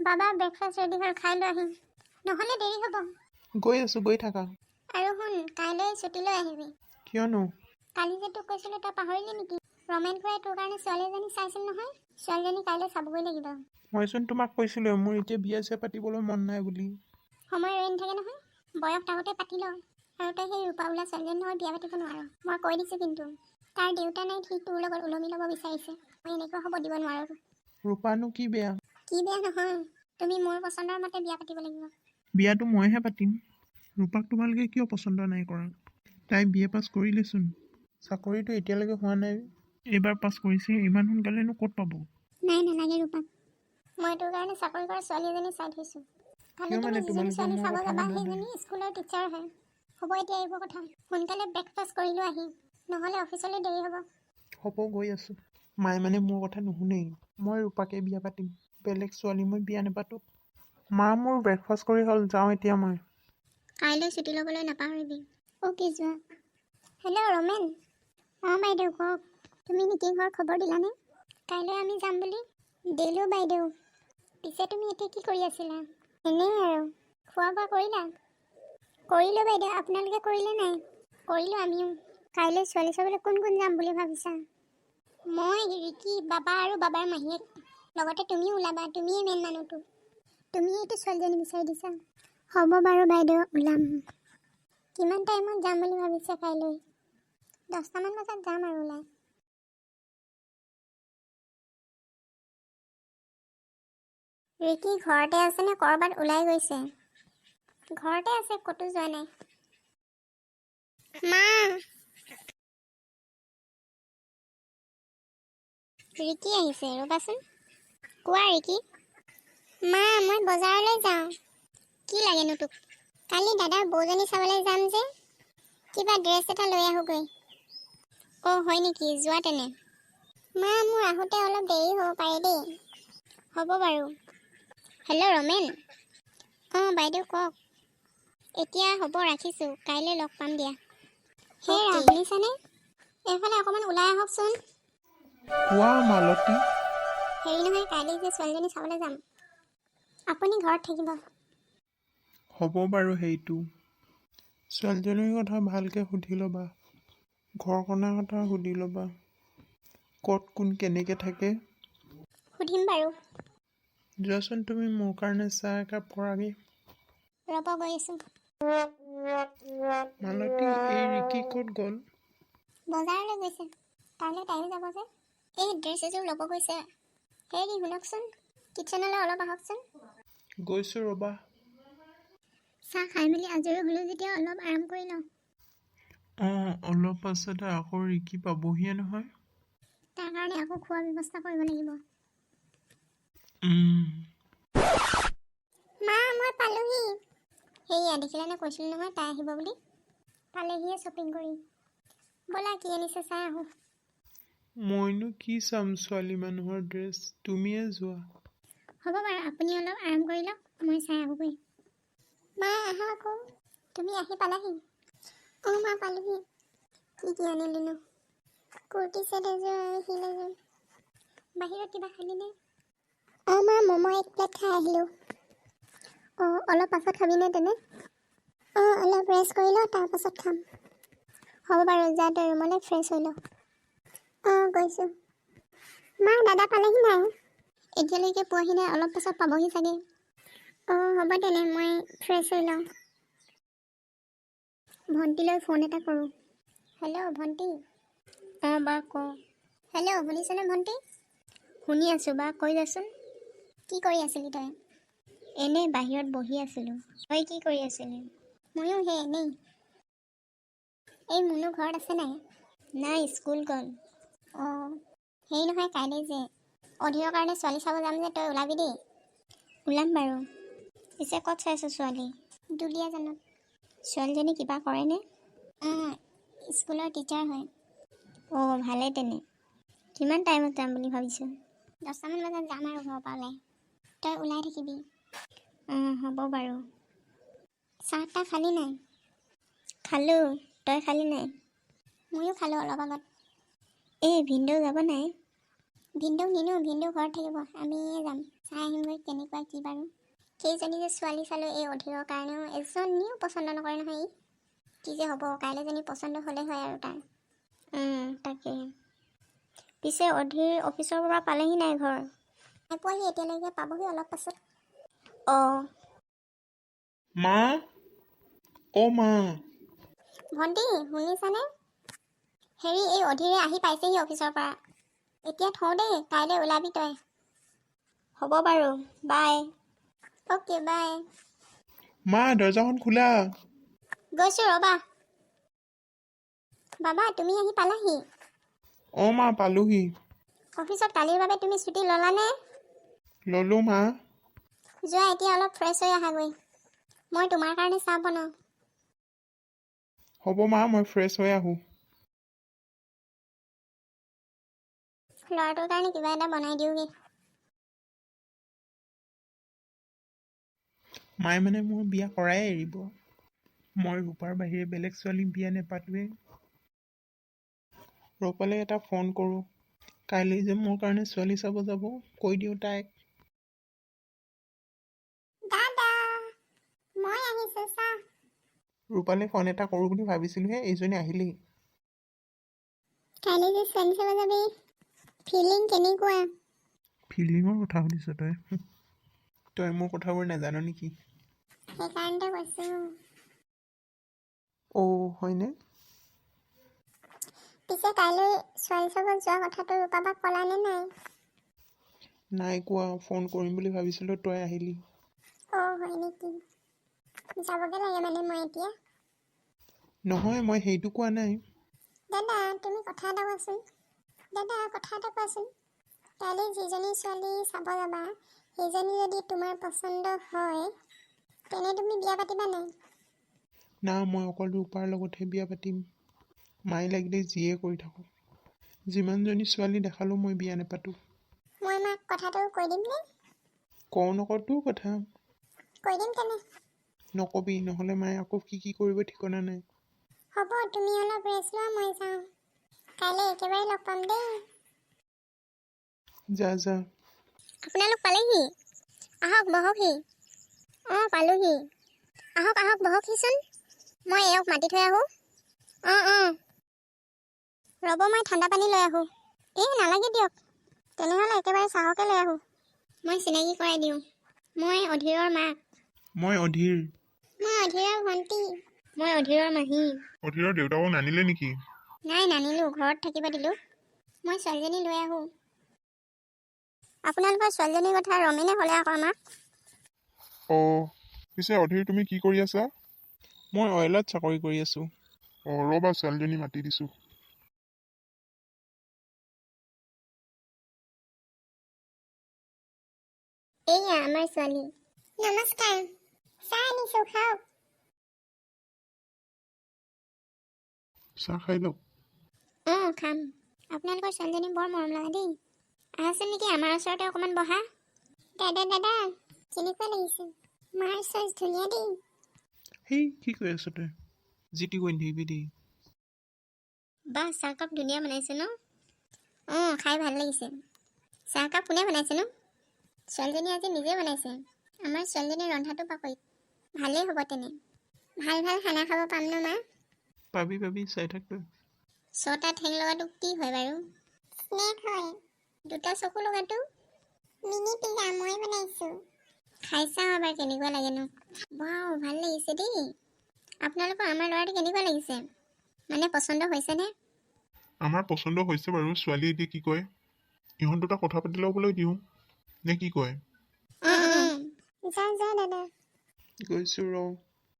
বাবা, breakfast ready হ'ল, খাই লৈ আহিম, নহ'লে দেৰি হ'ব। গৈ আছোঁ, গৈ থাকা। আৰু শুন, কাইলৈ ছুটী লৈ আহিবি। কিয়নো? কালি যে তোক কৈছিলোঁ, তই পাহৰিলি নেকি? ৰমেন খুৰাই তোৰ কাৰণে ছোৱালী এজনী চাইছিল নহয়, ছোৱালীজনী কাইলৈ চাবগৈ লাগিব। মইচোন তোমাক কৈছিলোঁ, মোৰ এতিয়া বিয়া চিয়া পাতিবলৈ মন নাই বুলি। সময় ৰৈ নাথাকে নহয়। বয়স থাকোঁতে পাতি ল। আৰু তই সেই ৰূপা বোলা ছোৱালীজনীৰ লগত বিয়া পাতিব নোৱাৰ, মই কৈ দিছোঁ কিন্তু। তাৰ দেউতা নাই, সি তোৰ লগত ওলমি ল'ব বিচাৰিছে। মই এনেকুৱা হ'ব দিব নোৱাৰোঁ। ৰূপানো কি বেয়া? কি বেয়া নহয়, তুমি মোৰ পচন্দৰ মতে বিয়া পাতিব লাগিব। বিয়াটো মইহে পাতিম। ৰূপাক তোমালোকে কিয় পচন্দ নাই কৰা? তাই বি এ পাছ কৰিলেচোন। চাকৰিটো এতিয়ালৈকে হোৱা নাই। এইবাৰ পাছ কৰিছে, ইমান সোনকালেনো ক'ত পাব? নাই, নালাগে ৰূপাক। মই তোৰ কাৰণে চাকৰি কৰা ছোৱালী এজনী চাই থৈছোঁ। খালি কিয় তুমি মানে যিজনী তোমালোকে ছোৱালী মোৰ চাব কথা যাবা, শুনা নাই? সেইজনী স্কুলৰ টিচাৰ হয়। হ'ব এতিয়া এইবোৰ কথা, সোনকালে ব্ৰেকফাষ্ট কৰি লোৱা আহি, নহ'লে অফিচলৈ দেৰি হ'ব। হ'ব, গৈ আছোঁ। মায়ে মানে মোৰ কথা নুশুনেই। মই ৰূপাকে বিয়া পাতিম, বেলেগ ছোৱালী মই বিয়া নাপাতোঁ। মা, মোৰ ব্ৰেকফাষ্ট কৰি হ'ল, যাওঁ এতিয়া মই। কাইলৈ ছুটি ল'বলৈ নাপাহৰিবি। অ'কে, যোৱা। হেল্ল' ৰমেন। অঁ বাইদেউ, কওক। তুমি নিকি ঘৰত খবৰ দিলানে, কাইলৈ আমি যাম বুলি? দিলোঁ বাইদেউ। পিছে তুমি এতিয়া কি কৰি আছিলা? এনেই আৰু। খোৱা বোৱা কৰিলা? কৰিলোঁ বাইদেউ, আপোনালোকে কৰিলে নাই? কৰিলোঁ আমিও। কাইলৈ ছোৱালী চাবলৈ কোন কোন যাম বুলি ভাবিছা? মই, ৰিকি, বাবা আৰু বাবাৰ মাহীয়েক। লগতে তুমিও ওলাবা, তুমিয়ে মেইন মানুহটো, তুমিয়েইতো ছোৱালীজনী বিচাৰি দিছা। হ'ব বাৰু বাইদেউ, ওলাম। কিমান টাইমত যাম বুলি ভাবিছে কাইলৈ? 10টামান বজাত যাম আৰু ওলাই। ৰিকি ঘৰতে আছেনে ক'ৰবাত ওলাই গৈছে? ঘৰতে আছে, ক'তো যোৱা নাই। মা, ৰিকি আহিছে, ৰ'বাচোন। কোৱা ৰিকি। মা, মই বজাৰলৈ যাওঁ। কি লাগেনো তোক? কালি দাদাৰ বৌজনী চাবলৈ যাম যে, কিবা ড্ৰেছ এটা লৈ আহোঁগৈ। অ' হয় নেকি? যোৱা তেনে। মা, মোৰ আহোঁতে অলপ দেৰি হ'ব পাৰে দেই। হ'ব বাৰু। হেল্ল' ৰমেন। অঁ বাইদেউ, কওক। এতিয়া হ'ব, ৰাখিছোঁ, কাইলৈ লগ পাম দিয়া। হেৰা, শুনিছানে? এইফালে অকণমান ওলাই আহকচোন। কোৱা মালতী। হেৰি নহয়, কাইলৈ যে ছোৱালীজনী চাবলৈ যাম, আপুনি ঘৰত থাকিব। হ'ব বাৰু। সেইটো ছোৱালীজনীৰ কথা ভালকৈ সুধি ল'বা, ঘৰখনৰ কথা সুধি ল'বা, ক'ত কোন কেনেকৈ থাকে। সুধিম বাৰু। যোৱাচোন তুমি, মোৰ কাৰণে চাহ একাপ কৰাগৈ। ৰ'ব, গৈ আছোঁ। মালতী, এই ৰিকি ক'ত গ'ল? বজাৰলৈ গৈছে। কাইলৈ তাইও যাব যে, এই ড্ৰেছ এযোৰ ল'ব গৈছে। হেৰি, শুনকচোন, কিটচেনলৈ অলপ আহকচোন। গৈছোঁ ৰ'বা। চাহ খাই মেলি আজৰি হ'লোঁ যেতিয়া অলপ আৰাম কৰি লওঁ। অঁ, অলপ পাছতে আকৌ ৰিকি পাবহিয়ে নহয়। তাৰ কাৰণে আকৌ খোৱাৰ ব্যৱস্থা কৰিব লাগিব। মা, মই পালোহি। সেয়া দেখিলানে? কৈছিলোঁ নহয় তাই আহিব বুলি। পালেহিয়ে শ্বপিং কৰি। ব'লা, কি আনিছে চাই আহোঁ। মইনো কি চাম ছোৱালী মানুহৰ ড্ৰেছ? তুমিয়ে যোৱা। হ'ব বাৰু, আপুনি অলপ আৰাম কৰি লওক, মই চাই আহোঁগৈ। মা, আহা আকৌ। তুমি আহি পালাহি? অঁ মা, পালোহি। কি কি আনিলিনো? কুৰ্তি ছেট এযোৰ আৰু শিল এযোৰ। বাহিৰত কিবা খালিনে? অঁ মা, ম'ম' এক প্লেট খাই আহিলোঁ। অঁ, অলপ পাছত খাবিনে তেনে? অঁ, অলপ ৰেষ্ট কৰি লওঁ, তাৰপাছত খাম। হ'ব বাৰু, যা তই ৰুমলৈ, ফ্ৰেছ হৈ ল। অঁ, গৈছোঁ। মা, দাদা পালেহি নাই? এতিয়ালৈকে পোৱাহি নাই, অলপ পাছত পাবহি চাগে। অঁ, হ'ব তেনে, মই ফ্ৰেছ হৈ লওঁ। ভণ্টিলৈ ফোন এটা কৰোঁ। হেল্ল' ভণ্টি। অঁ বা, ক। হেল্ল', শুনিছনে ভণ্টি? শুনি আছোঁ বা, কৈ যাচোন। কি কৰি আছিলি তই? এনেই বাহিৰত বহি আছিলোঁ। তই কি কৰি আছিলি? ময়ো সেই এনেই। এই মুনু ঘৰত আছে নাই? নাই, স্কুল গ'ল। অঁ, হেৰি নহয়, কাইলৈ যে অধীৰৰ কাৰণে ছোৱালী চাব যাম যে, তই ওলাবি দেই। ওলাম বাৰু। পিছে ক'ত চাইছ ছোৱালী? দুলীয়াজানত। ছোৱালীজনী কিবা কৰেনে? অঁ, স্কুলৰ টিচাৰ হয়। অঁ, ভালেই তেনে। কিমান টাইমত যাম বুলি ভাবিছ? 10টামান বজাত যাম আৰু ঘৰৰ পৰা ওলাই। তই ওলাই থাকিবি। অঁ, হ'ব বাৰু। চাহ তাহ খালি নাই? খালোঁ। তই খালি নাই? ময়ো খালোঁ অলপ আগত। এই ভিনদেউ যাব নাই? ভিনদেউক নিনো, ভিনদেউ ঘৰত থাকিব, আমিয়ে যাম। চাই আহিমগৈ কেনেকুৱা কি বাৰু। কেইজনী যে ছোৱালী চালোঁ এই অধীৰৰ কাৰণেও, এজনীও পচন্দ নকৰে নহয় ই। কি যে হ'ব, কাইলৈ জনী পচন্দ হ'লে হয় আৰু তাৰ। তাকে। পিছে অধীৰ অফিচৰ পৰা পালেহি নাই ঘৰ? নাই পোৱাহি এতিয়ালৈকে, পাবহি অলপ পাছত। অঁ। মা, অ' মা। ভণ্টি, শুনিছানে? হেৰি, এই অধীৰে আহি পাইছেহি অফিচৰ পৰা। এতিয়া থওঁ দেই, কাইলৈ ওলাবি তই। হ'ব বাৰু, বাই। Okay, bye. মা, দৰ্জাখন খোলা। গৈছোঁ ৰ'বা। বাবা, তুমি আহি পালাহি? অঁ মা, পালোহি। অফিচত কালিৰ বাবে তুমি ছুটি ল'লানে? ল'লোঁ মা। যোৱা, এতিয়া অলপ ফ্ৰেছ হৈ আহাগৈ। মই তোমাৰ কাৰণে চাহ বনাওঁ। হ'ব মা, মই ফ্ৰেছ হৈ আহোঁ। ল'ৰাটোৰ কাৰণে কিবা এটা বনাই দিওঁগৈ। মায়ে মানে মোৰ বিয়া কৰাই এৰিব। মই ৰূপাৰ বাহিৰে বেলেগ ছোৱালীক বিয়া নেপাতোৱেই। ৰূপালৈ এটা ফোন কৰোঁ। কাইলৈ যে মোৰ কাৰণে ছোৱালী চাব যাব, কৈ দিওঁ তাইক। দাদা, মই আহিছোঁ চাহ। ৰূপালৈ ফোন এটা কৰোঁ বুলি ভাবিছিলোঁহে, এইজনী আহিলেই। কাইলৈ যে ছোৱালী চাব যাবি, ফিলিং কেনেকুৱা? ফিলিঙৰ কথা সুধিছ তই? তই মোৰ কথাবোৰ নাজান নেকি? সেইকাৰণতে কৈছোঁ। অ' হয়নে? পিছে কাইলৈ ছোৱালী চাব যোৱা কথাটো ৰূপাবাক ক'লানে নাই? নাই কোৱা, ফোন কৰিম বুলি ভাবিছিলোঁ, তই আহিলি। অ' হয় নেকি? যাবগৈ লাগে মানে মই এতিয়া? নহয়, মই সেইটো কোৱা নাই। দাদা, তুমি কথা এটা কোৱাচোন। দাদা, কথা এটা কোৱাচোন। কাইলৈ যিজনী ছোৱালী চাব যাবা, সেইজনী যদি তোমাৰ পচন্দ হয়, তেনে তুমি বিয়া পাতিবা নাই? না, মই অকল ৰূপাৰ লগতহে বিয়া পাতিম। মায়ে লাগিলে যিয়ে কৰি থাকক, যিমানজনী ছোৱালী দেখালেও মই বিয়া নাপাতোঁ। মই মাক কথাটো কৈ দিমনে? কওঁ নকওঁ তোৰ কথা। কৈ দিম তেনে। নকবি, নহ'লে মায়ে আকৌ কি কি কৰিব ঠিকনা নাই। হ'ব, তুমি অলপ ৰেষ্ট লোৱা, মই যাওঁ। কাইলৈ একেবাৰে লগ পাম দেই। যা যা। আপোনালোক পালেহি? আহক, বহকহি। অঁ, পালোহি। আহক আহক, বহকহিচোন। মই এওঁক মাতি থৈ আহোঁ। অঁ অঁ, ৰ'ব, মই ঠাণ্ডা পানী লৈ আহোঁ। এই নালাগে দিয়ক। তেনেহ'লে একেবাৰে চাহকে লৈ আহোঁ। মই চিনাকি কৰাই দিওঁ, মই অধীৰৰ মাক। মই অধীৰ। মই অধীৰৰ ভণ্টি। মই অধীৰৰ মাহী। অধীৰৰ দেউতাকক নানিলে নেকি? নাই, নানিলোঁ, ঘৰত থাকিব দিলোঁ। মই ছোৱালীজনী লৈ আহোঁ। আপোনালোকৰ ছোৱালীজনীৰ কথা ৰমেনে ক'লে আকৌ আমাক। অঁ, পিছে অধীৰ, তুমি কি কৰি আছা? মই অইলত চাকৰি কৰি আছোঁ। অঁ, ৰ'বা, ছোৱালীজনী মাতি দিছোঁ। এইয়া আমাৰ ছোৱালী। নমস্কাৰ। চাহ আনিছোঁ, খাওক। চাহ খাই লওক। অঁ, খাম। আপোনালোকৰ ছোৱালীজনী বৰ মৰম লগা দেই। আহাচোন নেকি আমাৰ ওচৰতে অকণমান বহা। দাদা দাদা, কেনেকুৱা লাগিছে? মাৰ চইচ ধুনীয়া দেই। হেই, কি কৰি আছ তই? যি টি কৈ নাথাকিবি দেই। বাহ, চাহকাপ ধুনীয়া বনাইছে ন? অঁ, খাই ভাল লাগিছে। চাহকাপ কোনে বনাইছেনো? ছোৱালীজনী আজি নিজে বনাইছে। আমাৰ ছোৱালীজনী ৰন্ধাটো পাকৈত। ভালেই হ'ব তেনে। ভাল ভাল খানা খাব পাম ন মা? পাবি পাবি, চাই থাক তই। ছটা ঠেং লগাটো কি হয় বাৰু? স্নেক হয়। দুটা চকু লগাটো? মিনি পিজা, মই বনাইছোঁ। খাই চাওঁ এবাৰ কেনেকুৱা লাগেনো। ৱাও, ভাল লাগিছে দেই। আপোনালোকৰ আমাৰ ল'ৰাটো কেনেকুৱা লাগিছে? মানে পচন্দ হৈছেনে? আমাৰ পচন্দ হৈছে বাৰু। ছোৱালীয়ে এতিয়া কি কয়? ইহঁত দুটা কথা পাতি ল'বলৈ দিওঁ নে কি কয়? যা যা দাদা। গৈছোঁ ৰ।